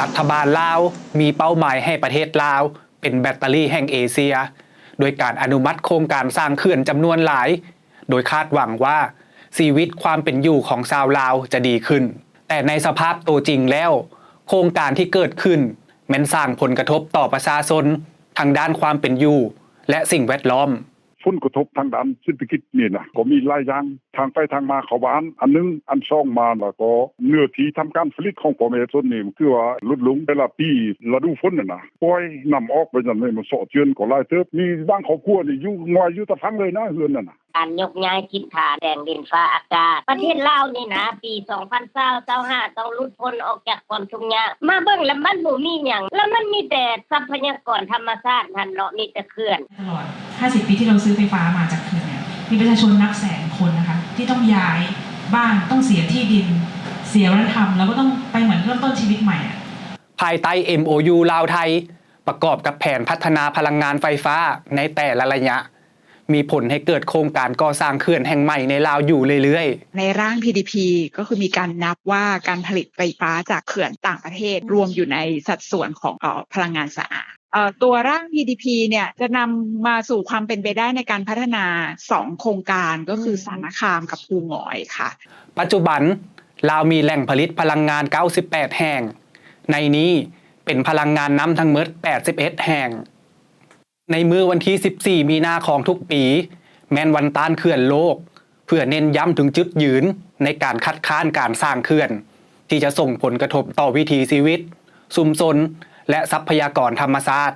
ລັດຖະບານລາວມີເປົ້າໝາຍໃຫ້ປະເທດລາວເປັນແບັດເຕີຣີແຫ່ງເອເຊຍ ໂດຍການອະນຸມັດໂຄງການສ້າງເຂື່ອນຈຳນວນຫຼາຍ, ໂດຍຄາດຫວັງວ່າຊີວິດຄວາມເປັນຢູ່ຂອງຊາວລາວຈະດີຂຶ້ນ. ແຕ່ໃນສະພາບໂຕຈິງແລ້ວ, ໂຄງການທີ່ເກີດຂຶ້ນແມ່ນສ້າງຜົນກະທົບຕໍ່ປະຊາຊົນທາງດ້ານຄວາມເປັນຢູ່ ແລະ ສິ່ງແວດລ້ອມ. ຜົນກະທົບທາງດ້ານເສດຖະກິດນີ້ນະ ກໍມີຫຼາຍຢ່າງ, ທາງໄປທາງມາເຂົ້າບ້ານອັນໜຶ່ງ, ອັນສອງມາແລ້ວກໍເນື້ອທີ່ທຳການຜະລິດຂອງພໍ່ແມ່ປະຊາຊົນນີ້ ມັນຄືວ່າຫຼຸດລົງແຕ່ລະປີລະດູຝົນຫັ້ນນະ, ປ່ອຍນ້ຳອອກໄປຊັ້ນເລີຍ, ມັນເຊາະເຈື່ອນກໍຫຼາຍເຕີບ. ມີບາງຄອບຄົວນີ້ຢູ່ງອຍຢູ່ຕາຝັ່ງເລີຍນະ ເຮືອນນັ້ນນະ. ການຍົກຍ້າຍຖິ່ນຖານແດນດິນຟ້າອາກາດ ປະເທດລາວນີ້ນະ ປີສອງພັນຊາວ ຊາວຫ້າ ຕ້ອງຫຼຸດພົ້ນອອກຈາກຄວາມທຸກຍາກ. ມາເບິ່ງແລ້ວມັນບໍ່ມີຫຍັງ, ແລ້ວມັນມີແຕ່ຊັບພະຍາກອນທຳມະຊາດຫັ້ນເນາະ, ມີແຕ່ເຂື່ອນ. ตลอดห้าสิบปีที่เราซื้อไฟฟ้ามาจากเขื่อนเนี่ย มีประชาชนนับแสนคนนะคะ ที่ต้องย้ายบ้าน ต้องเสียที่ดิน เสียวัฒนธรรม แล้วก็ต้องไปเหมือนเริ่มต้นชีวิตใหม่อะ. ພາຍໃຕ້ ເອັມໂອຢູ ລາວ-ໄທ ປະກອບກັບແຜນພັດທະນາພະລັງງານໄຟຟ້າໃນແຕ່ລະໄລຍະ ມີຜົນໃຫ້ເກີດໂຄງການກໍ່ສ້າງເຂື່ອນແຫ່ງໃໝ່ໃນລາວຢູ່ເລື້ອຍໆ. ในร่าง พีดีพี ก็คือมีการนับว่าการผลิตไฟฟ้าจากเขื่อนต่างประเทศรวมอยู่ในสัดส่วนของ เอ่อ พลังงานสะอาด เอ่อ ตัวร่าง พีดีพี เนี่ยจะนำมาสู่ความเป็นไปได้ในการพัฒนาสองโครงการ ก็คือ อืม สารคามกับภูหงอยค่ะ ປັດຈຸບັນ ລາວມີແຫຼ່ງຜະລິດພະລັງງານເກົ້າສິບແປດແຫ່ງ, ໃນນີ້ເປັນພະລັງງານນ້ຳທັງໝົດແປດສິບເອັດແຫ່ງ. ໃນມື້ວັນທີສິບສີ່ ມີນາຂອງທຸກປີ ແມ່ນວັນຕ້ານເຂື່ອນໂລກ ເພື່ອເນັ້ນຢ້ຳເຖິງຈຸດຢືນໃນການຄັດຄ້ານການສ້າງເຂື່ອນ ທີ່ຈະສົ່ງຜົນກະທົບຕໍ່ວິຖີຊີວິດ, ຊຸມຊົນ ແລະ ຊັບພະຍາກອນທຳມະຊາດ.